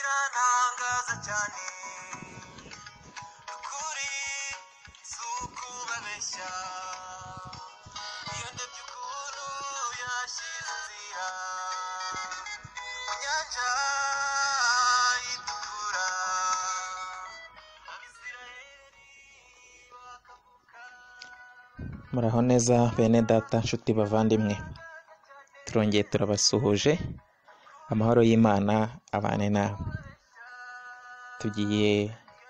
Birantangaza cyane ukuri si ukubabeshya iyo ndebye ukuntu yashyize inzira mu nyanja itukura Abisirayeli bakambuka. Muraho neza bene data nshuti bavandimwe, turongeye turabasuhuje, amahoro y'Imana abane nawe. Tugiye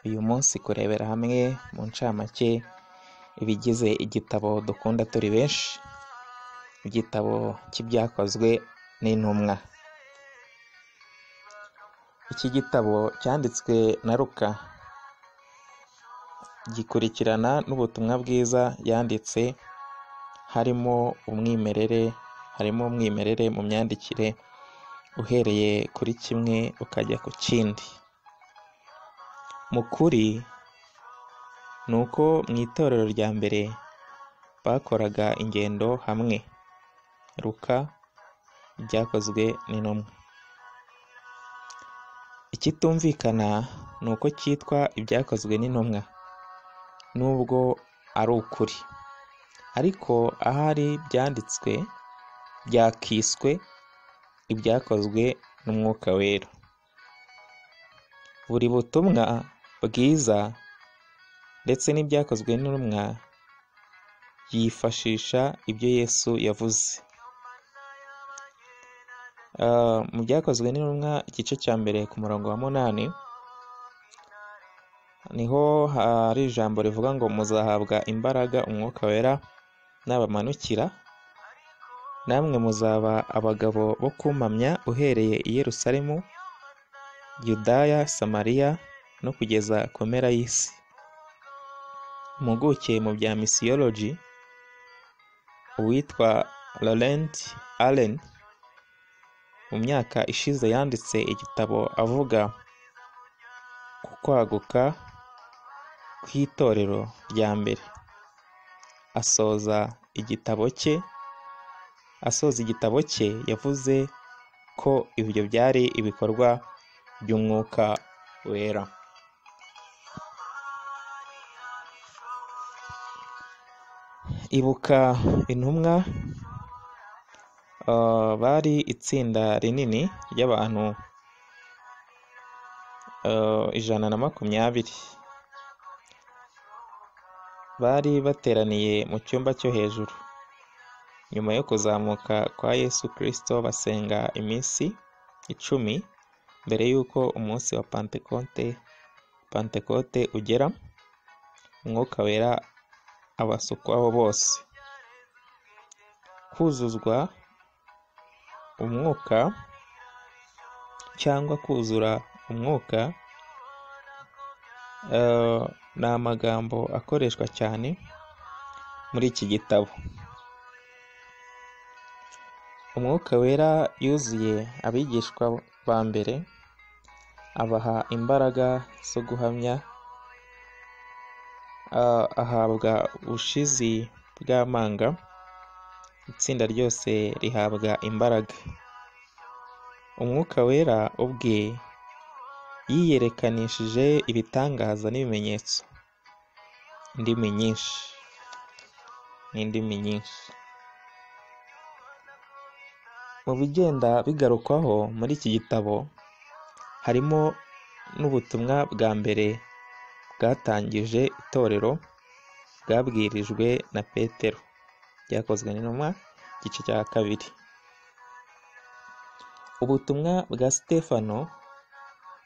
uyu munsi kurebera hamwe mu ncamake ibigize igitabo dukunda turi benshi, igitabo cy'ibyakozwe n'intumwa. Iki gitabo cyanditswe na Luka, gikurikirana n'ubutumwa bwiza yanditse, harimo umwimerere mu myandikire uhereye kuri kimwe ukajya ku kindi. Mu kuri ni uko mu itorero rya mbere bakoraga ingendo hamwe. Luka, ibyakozwe n'intumwa. Ikitumvikana ni uko cyitwa ibyakozwe n'intumwa, nubwo ari ukuri, ariko ahari byanditswe byakiswe ibyakozwe n'Umwuka Wera. Buri butumwa bwiza ndetse n'ibyakozwe n'intumwa yifashisha ibyo Yesu yavuze. Mu byakozwe n'intumwa igice cya mbere ku murongo wa 8 niho hari ijambo rivuga ngo muzahabwa imbaraga Umwuka Wera nabamanukira, namwe muzaba abagabo bo kumpamya uhereye i Yerusalemu, Yudaya, Samariya no kugeza ku mpera y'isi. Impuguke mu bya misiyoloji uwitwa Laurent Allen mu myaka ishize yanditse igitabo avuga ku kwaguka kw'itorero rya mbere. Asoza igitabo cye yavuze ko ibyo byari ibikorwa by'Umwuka Wera. Ibuka intumwa bari itsinda rinini ry'abantu 120 bari bateraniye mu cyumba cyo hejuru nyuma yo kuzamuka kwa Yesu Kristo, basenga iminsi 10 mbere y'uko umunsi wa Pantekote ugera, Umwuka Wera abasukwaho bose. Kuzuzwa Umwuka cyangwa kuzura Umwuka ni amagambo akoreshwa cyane muri iki gitabo. Umwuka Wera yuzuye abigishwa ba mbere, abaha imbaraga zo guhamya, ahabwa ubushizi bw'amanga, itsinda ryose rihabwa imbaraga. Umwuka Wera ubwe yiyerekanishije ibitangaza n'ibimenyetso, indimi nyinshi n'indimi nyinshi. Mu bigenda bigarukwaho muri iki gitabo harimo n'ubutumwa bwa mbere bwatangije itorero bwabwirijwe na Petero, byakozwe n'intumwa igice cya 2. Ubutumwa bwa Stefano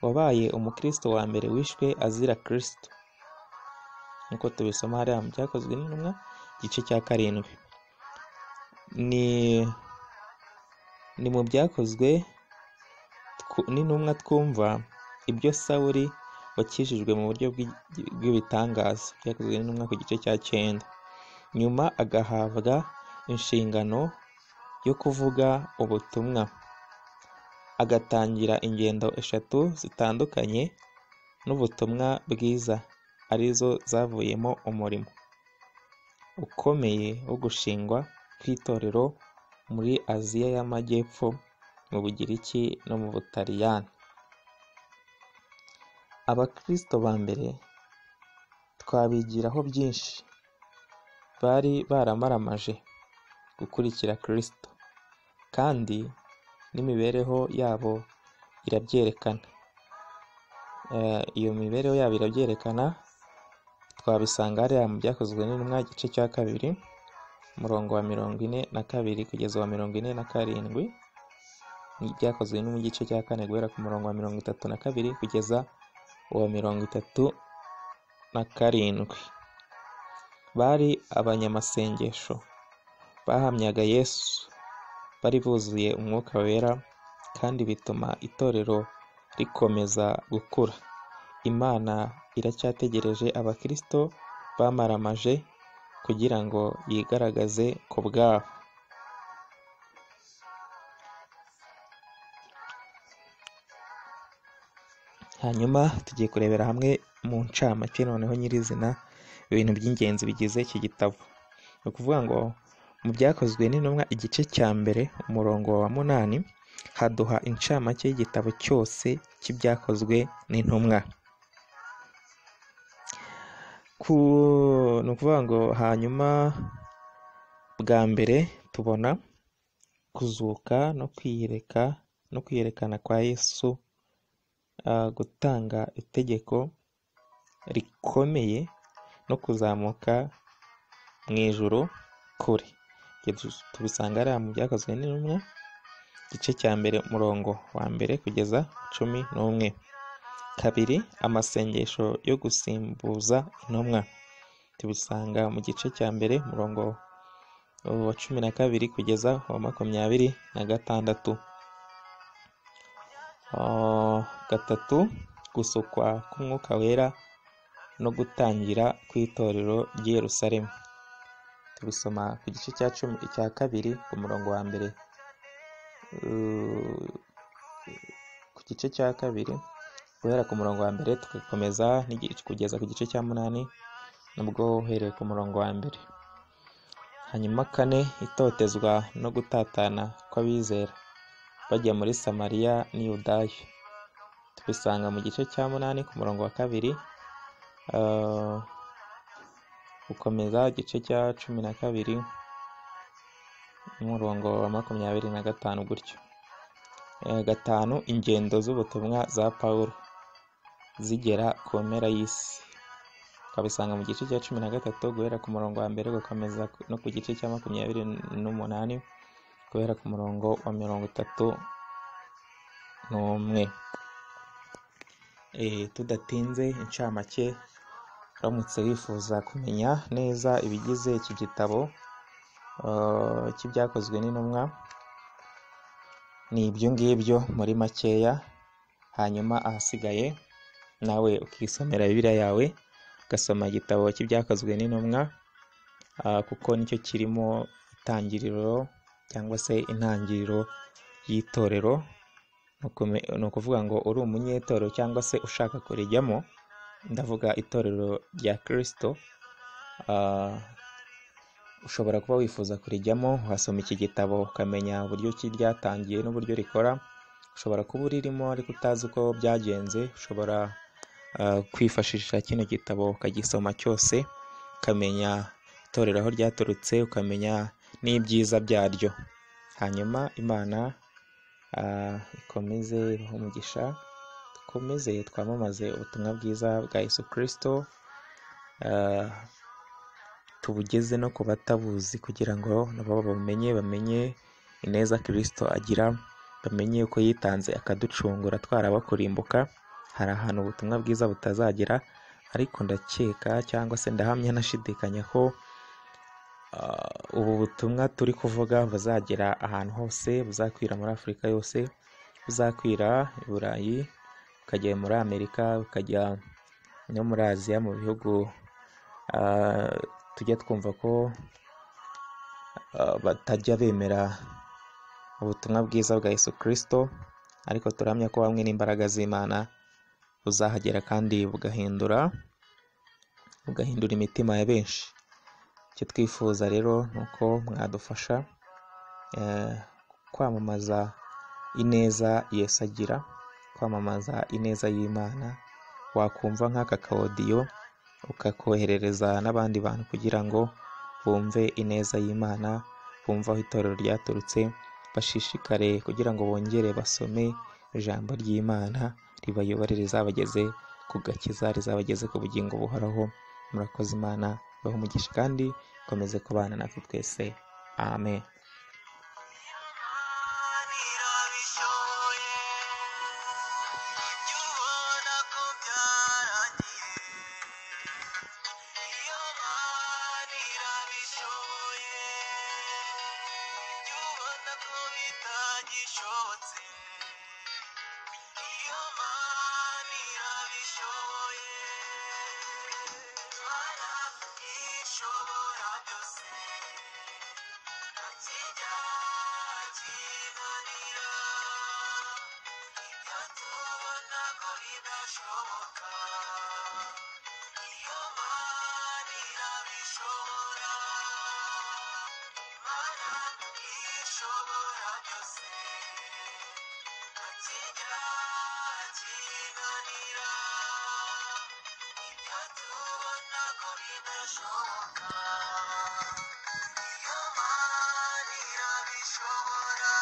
wabaye umukristo wa mbere wishwe azira Kristo, nkuko tubisoma hariya mu byakozwe n'intumwa igice cya 7. Ni mu byakozwe n'intumwa twumva ibyo Sawuli wakijijwe mu buryo bw'ibitangaza, byakozwe n'intumwa ku gice cya 9, nyuma agahabwa inshingano yo kuvuga ubutumwa, agatangira ingendo 3 zitandukanye n'ubutumwa bwiza, arizo zavuyemo umurimo ukomeye wo gushingwa kw'itorero muri Aziya y'Amajyepfo, mu Bugiriki no mu Butaliyani. Abakristo ba mbere twabigiraho byinshi, bari baramaramaje gukurikira Kristo, kandi n'imibereho yabo irabyerekana. Iyo mibereho yabo irabyerekana, twabisanga hariya mu Byakozwe n'Intumwa igice cya 2, umurongo wa 42 kugeza wa 47, n'Ibyakozwe n'Intumwa igice cya 4 guhera ku murongo wa 32 kugeza uwa 37. Bari abanyamasengesho, bahamyaga Yesu, bari buzuye Umwuka Wera, kandi bituma itorero rikomeza gukura. Imana iracyategereje abakristo bamaramaje kugira ngo yigaragaze ku bwabo. Hanyuma tugiye kurebera hamwe mu ncamake noneho nyirizina ibintu by'ingenzi bigize iki gitabo. Ni ukuvuga ngo mu Byakozwe n'Intumwa igice cya 1 umurongo wa 8 haduha incamake y'igitabo cyose cy'Ibyakozwe n'Intumwa. Ni ukuvuga ngo hanyuma bwa mbere tubona kuzuka no kwiyereka no kwiyerekana kwa Yesu, gutanga itegeko rikomeye no kuzamuka mu ijuru kure. Tubisanga hariya mu Byakozwe n'Intumwa igice cya 1 umurongo wa 1 kugeza 11. 2, amasengesho yo gusimbuza intumwa, tubisanga mu gice cya 1 umurongo wa 12 kugeza wa 26. 3, gusukwa k'Umwuka Wera no gutangira kw'itorero ry'i Yerusalemu, tubisoma ku gice cya 2 ku murongo wa 1, ku gice cya 2 guhera ku murongo wa 1 tugakomeza kugeza ku gice cya 8 nubwo uhereye ku murongo wa 1. Hanyuma 4, itotezwa no gutatana kw'abizera bajya muri Samariya n'i Yudaya, tubisanga mu gice cya 8 ku murongo wa 2, gukomeza igice cya 12 umurongo wa 25 gutyo. 5, ingendo z'ubutumwa za Pawulo zigera ku mpera y'isi, tukabisanga mu gice cya 13 guhera ku murongo wa 1 gukomeza no ku gice cya 28 guhera ku murongo wa 31. Tudatinze incamake, uramutse wifuza kumenya neza ibigize iki gitabo cy'Ibyakozwe n'Intumwa, ni ibyo ngibyo muri makeya. Hanyuma ahasigaye nawe ukisomera Bibiliya yawe, ugasoma igitabo cy'Ibyakozwe n'Intumwa, kuko nicyo kirimo itangiriro cyangwa se intangiriro y'itorero. Ni ukuvuga ngo uri umunyetorero cyangwa se ushaka kurijyamo, ndavuga itorero rya Kristo, ushobora kuba wifuza kurijyamo, wasoma iki gitabo ukamenya uburyo ki ryatangiye n'uburyo rikora. Ushobora kuba uririmo ariko utazi uko byagenze, ushobora kwifashisha kino gitabo ukagisoma cyose, ukamenya itorero aho ryaturutse, ukamenya n'ibyiza byaryo. Hanyuma Imana ikomeze ibahe umugisha, dukomeze twamamaze ubutumwa bwiza bwa Yesu Kristo, tubugeze no ku batabuzi kugira ngo nabo babumenye, bamenye ineza Kristo agira, bamenye uko yitanze akaducungura twarabakurimbuka. Hari ahantu ubutumwa bwiza butazagera, ariko ndakeka cyangwa se ndahamya nashidikanya ko ubu butumwa turi kuvuga buzagera ahantu hose, buzakwira muri Afurika yose, buzakwira i Burayi, bukajya muri Amerika, bukajya no muri Aziya, mu bihugu tujya twumva ko batajya bemera ubutumwa bwiza bwa Yesu Kristo, ariko turamya ko hamwe n'imbaraga z'Imana buzahagera kandi bugahindura imitima ya benshi. Icyo twifuza rero ni uko mwadufasha kwamamaza ineza Yesu agira, kwamamaza ineza y'Imana. Wakumva nk'aka kawodiyo ukakoherereza n'abandi bantu kugira ngo bumve ineza y'Imana, bumve aho itorero ryaturutse, bashishikare kugira ngo bongere basome ijambo ry'Imana ribayobore, rizabageze ku gakiza, rizabageze ku bugingo buhoraho. Murakoze, Imana ibahe umugisha kandi ikomeze kubana natwe twese. Amen. Irabishoboye, ibyo ubona ko byarangiye. Iyo Mana irabishoboye, ibyo ubona ko bitagishobotse. Iyo Mana irabishoboye, Mana ishobora byose, ntakijya kinanira. Ibyo tubona ko bidashoboka, iyo Mana irabishobora. Mana ishobora byose, ntakijya kinanira. Ibyo tubona ko bidashoboka, iyo Mana irabishobora.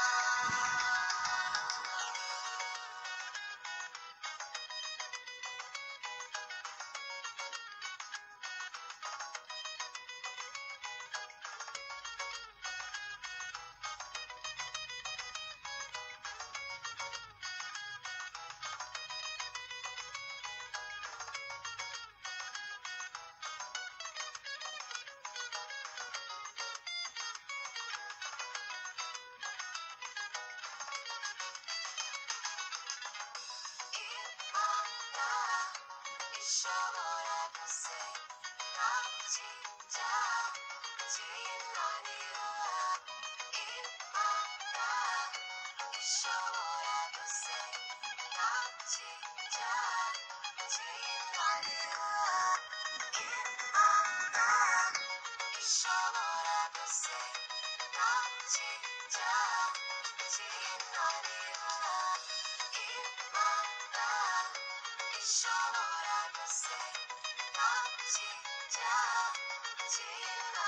Imana ishobora byose, nta kijya kinanira. Imana ishobora byose, nta kijya kinanira. Imana ishobora byose, nta kijya kinanira. Imana ishobora byose, nta kijya kinanira.